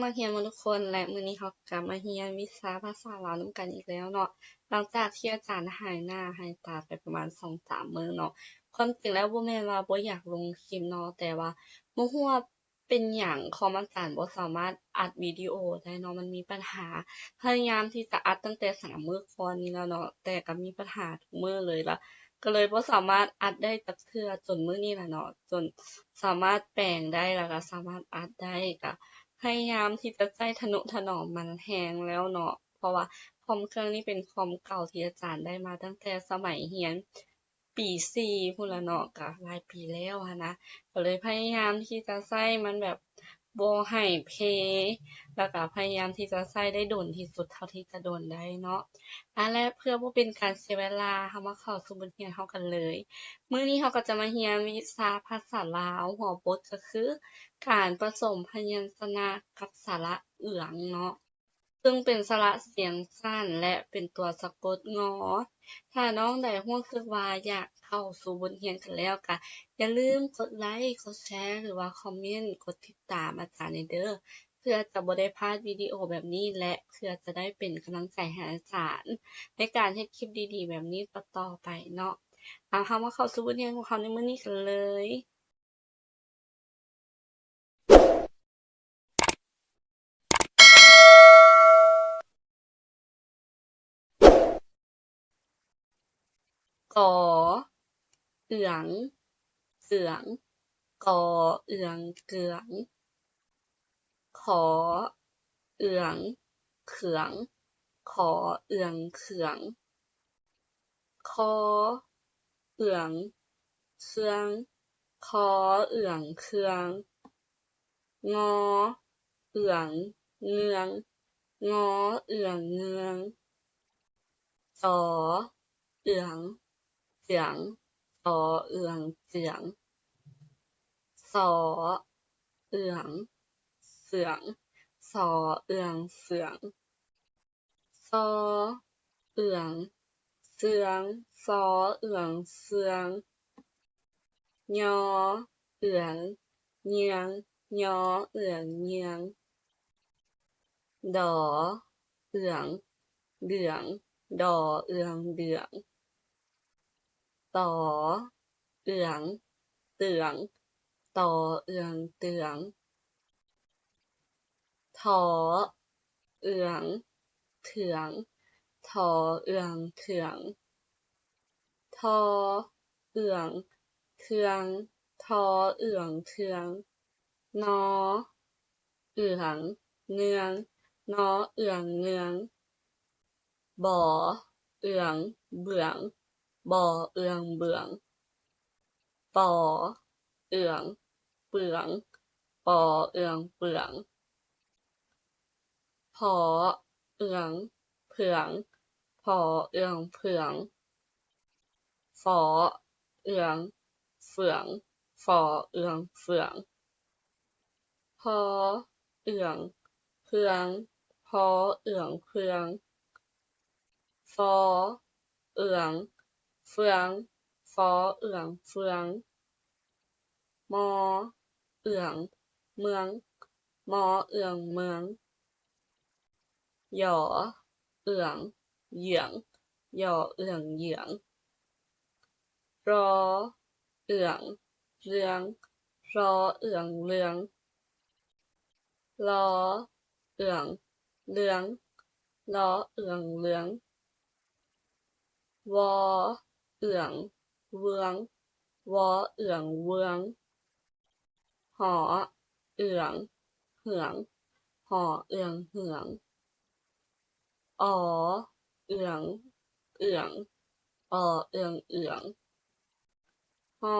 ນັກຮຽນໝົດທຸກຄົນ ແລະ ມື້ນີ້ເຮົາກໍມາຮຽນວິຊາພາສາລາວນຳກັນອີກແລ້ວເນາະ. ຫຼັງຈາກທີ່ອາຈານຫາຍໜ້າຫາຍຕາໄປປະມານສອງສາມມື້ເນາະ, ຄວາມຈິງແລ້ວບໍ່ແມ່ນວ່າບໍ່ຢາກລົງຄລິບເນາະ, ແຕ່ວ່າບໍ່ຮູ້ວ່າ ເປັນຫຍັງຄອມອາຈານບໍ່ສາມາດອັດວິດີໂອໄດ້ເນາະ, ມັນມີບັນຫາ. ພະຍາຍາມທີ່ຈະອັດຕັ້ງແຕ່ສາມມື້ກ່ອນນີ້ແລ້ວເນາະ, ແຕ່ກໍມີບັນຫາທຸກມື້ເລີຍລະ, ກໍເລີຍບໍ່ສາມາດອັດໄດ້ຈັກເທື່ອ ຈົນມື້ນີ້ລະເນາະ, ຈົນສາມາດແປງໄດ້ ແລ້ວກໍສາມາດອັດໄດ້. ກໍພະຍາຍາມທີ່ຈະໃຊ້ທະນຸຖະໜອມມັນແຮງແລ້ວເນາະ, ເພາະວ່າຄອມເຄື່ອງນີ້ເປັນຄອມເກົ່າທີ່ອາຈານໄດ້ມາຕັ້ງແຕ່ສະໄໝຮຽນ ປີສີ່ພຸ້ນລະເນາະ, ກະຫຼາຍປີແລ້ວຫັ້ນນະ, ກະເລີຍພະຍາຍາມທີ່ຈະໃຊ້ມັນແບບບໍ່ໃຫ້ເພ, ແລ້ວກະພະຍາຍາມທີ່ຈະໃຊ້ໄດ້ດົນທີ່ສຸດເທົ່າທີ່ຈະດົນໄດ້ເນາະ. ອາ ແລະ ເພື່ອບໍ່ເປັນການເສຍເວລາ, ເຮົາມາເຂົ້າສູ່ບົດຮຽນເຮົາກັນເລີຍ. ມື້ນີ້ເຮົາກໍຈະມາຮຽນວິຊາພາສາລາວ, ຫົວບົດກໍຄື ການປະສົມພະຍັນຊະນະກັບສະຫຼະເອືອງເນາະ. ເຊິ່ງເປັນສະຫຼະສຽງສັ້ນ ແລະ ເປັນຕົວສະກົດ ງ. ຖ້ານ້ອງໃດຮູ້ສຶກວ່າຢາກເຂົ້າສູ່ບົດຮຽນກັນແລ້ວ, ກະຢ່າລືມກົດໄລ, ກົດແຊ ຫຼືວ່າຄອມເມັນ, ກົດຕິດຕາມອາຈານແດ່ເດີ້, ເພື່ອຈະບໍ່ໄດ້ພາດວິດີໂອແບບນີ້ ແລະ ເພື່ອຈະໄດ້ເປັນກຳລັງໃຈໃຫ້ອາຈານໃນການເຮັດຄລິບດີໆແບບນີ້ຕໍ່ໆໄປເນາະ. ເອົາ ເຮົາມາເຂົ້າສູ່ບົດຮຽນຂອງເຮົາໃນມື້ນີ້ກັນເລີຍ. ກ ເອືອງ ເກືອງ ກ ເອືອງ ເກືອງ. ຂ ເອືອງ ເຂືອງ ຂ ເອືອງ ເຂືອງ. ຄ ເອືອງ ເຄືອງ ຄ ເອືອງ ເຄືອງ. ງ ເອືອງ ເງືອງ ງ ເອືອງ ເງືອງ. ຈ ເອືອງ ເຈືອງ ຈ ເອືອງ ເຈືອງ. ຊ ເອືອງ ເສືອງ ຊ ເອືອງ ເສືອງ. ຊ ເອືອງ ເຊືອງ ຊ ເອືອງ ເຊືອງ. ຍ ເອືອງ ເຍືອງ ຍ ເອືອງ ເຍືອງ. ດ ເອືອງ ເດືອງ ດ ເອືອງ ເດືອງ. ຕ ເອືອງ ເຕືອງ ຕ ເອືອງ ເຕືອງ. ຖ ເອືອງ ເຖືອງ ຖ ເອືອງ ເຖືອງ. ທ ເອືອງ ເທືອງ ທ ເອືອງ ເທືອງ. ນ ເອືອງ ເງືອງ ນ ເອືອງ ເງືອງ. ບ ເອືອງ ເບືອງ ບ ເອືອງ ເບືອງ. ປ ເອືອງ ເປືອງ ປ ເອືອງ ເປືອງ. ຜ ເອືອງ ເຜືອງ ຜ ເອືອງ ເຜືອງ. ຝ ເອືອງ ເຝືອງ ຝ ເອືອງ ເຝືອງ. ຜ ເອືອງ ເຜືອງ ຜ ເອືອງ ເຜືອງ. ຟໍ ເອືອງ ເຟືອງ ຟໍ ເອືອງ ເຟືອງ. ມໍ ເອືອງ ເມືອງ ມໍ ເອືອງ ເມືອງ. ຢໍ ເອືອງ ເຫຍືອງ ຢໍ ເອືອງ ເຫຍືອງ. ຣໍ ເອືອງ ເລື່ອງ ຣໍ ເອືອງ ເລື່ອງ. ລໍ ເອືອງ ເລື່ອງ ລໍ ເອືອງ ເລື່ອງ. ວໍ ເອືອງ ເວືອງ ວໍ ເອືອງ ເວືອງ. ຫໍ ເອືອງ ເຫີອງ ຫໍ ເອືອງ ເຫີອງ. ອໍ ເອືອງ ເອືອງ ອໍ ເອືອງ ເອືອງ. ຫໍ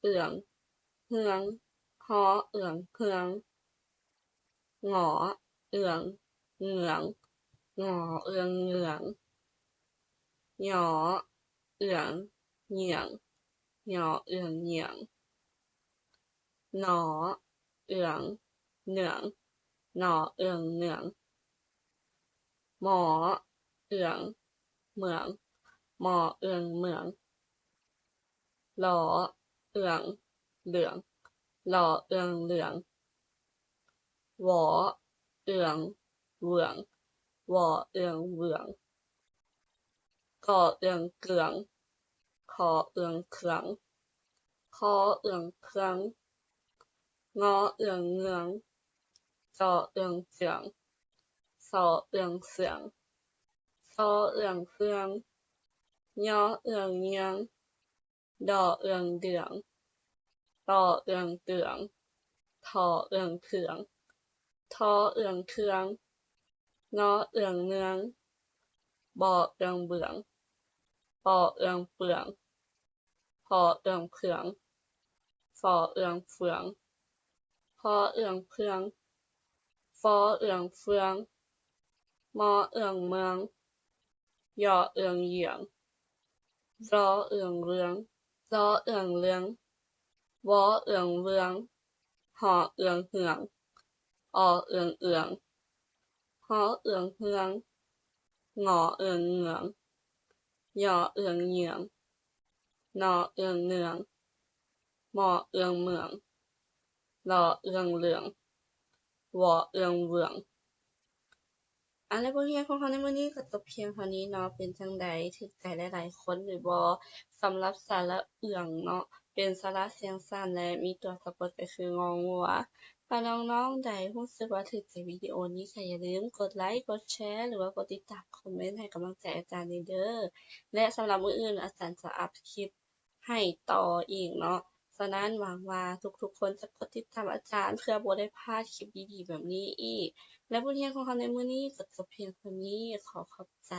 ເອືອງ ເຮືອງ ຫໍ ເອືອງ ເຮືອງ. ງໍ ເອືອງ ເງືອງ ງໍ ເອືອງ ເງືອງ. ຫຍໍ ເອືອງ ເຫຍືອງ ຫຍໍ ເອືອງ ເຫຍືອງ. ໜໍ ເອືອງ ເໜືອງ ໜໍ ເອືອງ ເໜືອງ. ໝໍ ເອືອງ ເໝືອງ ໝໍ ເອືອງ ເໝືອງ. ຫຼໍ ເອືອງ ເຫຼືອງ ຫຼໍ ເອືອງ ເຫຼືອງ. ຫວໍ ເອື້ອງ ເວືອງ, ວໍເອື້ອງ ເວືອງ, ກໍເອື້ອງ ເກືອງ, ຂໍເອື້ອງ ເຂືອງ, ຄໍເອື້ອງ ເຂືອງ, ງໍເອື້ອງ ເງືອງ, ຈໍເອື້ອງ ເຈືອງ, ສໍເອື້ອງ ເສືອງ, ຊໍເອື້ອງ ເຟືອງ, ຍໍເອື້ອງ ເຍືອງ, ດໍເອື້ອງ ເດືອງ, ຕໍເອື້ອງ ເຕືອງ, ທໍເອື້ອງ ເຖົງ, ທໍເອື້ອງ ເຖິງ, ນໍເອື້ອງ ເໜືອງ, ບໍເອື້ອງ ເບືອງ, ປໍເອື້ອງ ເປືອງ, ຜໍເອື້ອງ ເຜືອງ, ຝີເອື້ອງ ເຝືອງ, ພໍເອື້ອງ ເຜືອງ, ຟໍເອື້ອງ ເຟືອງ, ມໍເອື້ອງ ເໝືອງ, ຍໍເອື້ອງ ເຫຍື້ອງ, ຣໍເອື້ອງ ເລື່ອງ, ຈໍເອື້ອງ ເຫຼືອງ, ວໍເອື້ອງ ເວືອງ, ຫໍເອື້ອງ ເຫືອງ, ອໍເອື້ອງ ເອື້ອງ, ຫໍເອື້ອງ ເຮືອງ, ງໍເອື້ອງ ເຫງືອງ, ຍໍເອື້ອງ ເຫຍື້ອງ, ນໍເອື້ອງ ເໜືອງ, ມໍເອື້ອງ ເໝືອງ, ລໍເອື້ອງ ເຫຼືອງ, ວໍເອື້ອງ ເວືອງ. ອ່າ ແລະ ບົດຮຽນຂອງເຮົາໃນມື້ນີ້ກໍຈົບພຽງເທົ່ານີ້ເນາະ. ເປັນຈັ່ງໃດ? ຖືກໃຈຫຼາຍໆຄົນຫຼືບໍ່? ສຳລັບສະຫຼະເອື້ອງເນາະ ເປັນສະຫຼະສຽງສັ້ນ ແລະ ມີຕົວສະກົດກໍຄື ງໍງົວ. ຖ້ານ້ອງໆໃດຮູ້ສຶກວ່າຖືກໃຈວິດີໂອນີ້ ກໍຢ່າລືມກົດໄລ, ກົດແຊ ຫຼືວ່າກົດຕິດຕາມ, ຄອມເມັນໃຫ້ກຳລັງໃຈອາຈານແດ່ເດີ້. ແລະ ສຳລັບມື້ອື່ນອາຈານຈະອັບຄລິບໃຫ້ຕໍ່ອີກເນາະ. ສະນັ້ນຫວັງວ່າທຸກໆຄົນຈະກົດຕິດຕາມອາຈານ ເພື່ອບໍ່ໄດ້ພາດຄລິບດີໆແບບນີ້ອີກ. ແລະ ບົດຮຽນຂອງເຮົາໃນມື້ນີ້ກໍຈົບພຽງເທົ່ານີ້. ຂໍຂອບໃຈ.